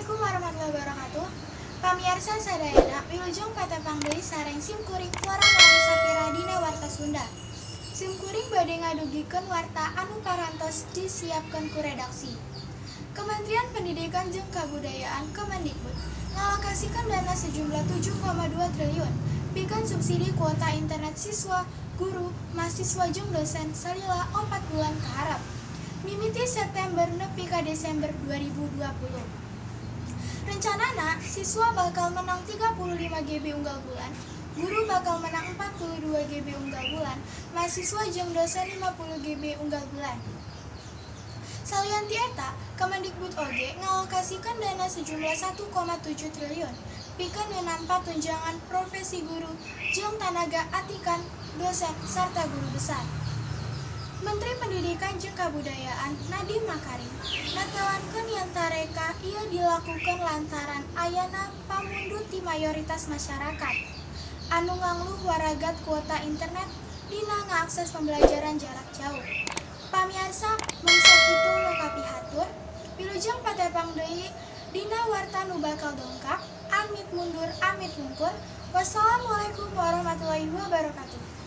Assalamualaikum warahmatullahi wabarakatuh. Pamiarsa sadayana, wilujeng patepang deui sareng sim kuring Flora Naomi Safira dina Warta Sunda. Sim kuring bade ngadugikeun warta anu parantos disiapkeun ku redaksi. Kementerian Pendidikan jeung Kabudayaan Kemendikbud ngalokasikeun dana sejumlah 7,2 triliun pikeun subsidi kuota internet siswa, guru, mahasiswa jeung dosen salila 4 bulan kaharep, mimiti September nepi ka Desember 2020. Rencanana siswa bakal menang 35 GB unggal bulan, guru bakal menang 42 GB unggal bulan, mahasiswa jeung dosen 50 GB unggal bulan. Salian ti eta, Kemendikbud oge ngalokasikeun dana sejumlah 1,7 triliun pikeun ngenampa tunjangan profesi guru jeung tanaga atikan, dosen sarta guru besar. Menteri Pendidikan jeung Kabudayaan Nadiem Makarim netelankeun yen tareka ieu dilakukeun lantaran ayana pamundut ti mayoritas masyarakat anu ngangluh waragat kuota internet dina ngaakses pembelajaran jarak jauh. Pamiarsa, mung sakitu nu kapihatur, wilujeng patepang deui dina warta nu bakal dongkap. Amit mundur, amit mungkur. Wassalamualaikum warahmatullahi wabarakatuh.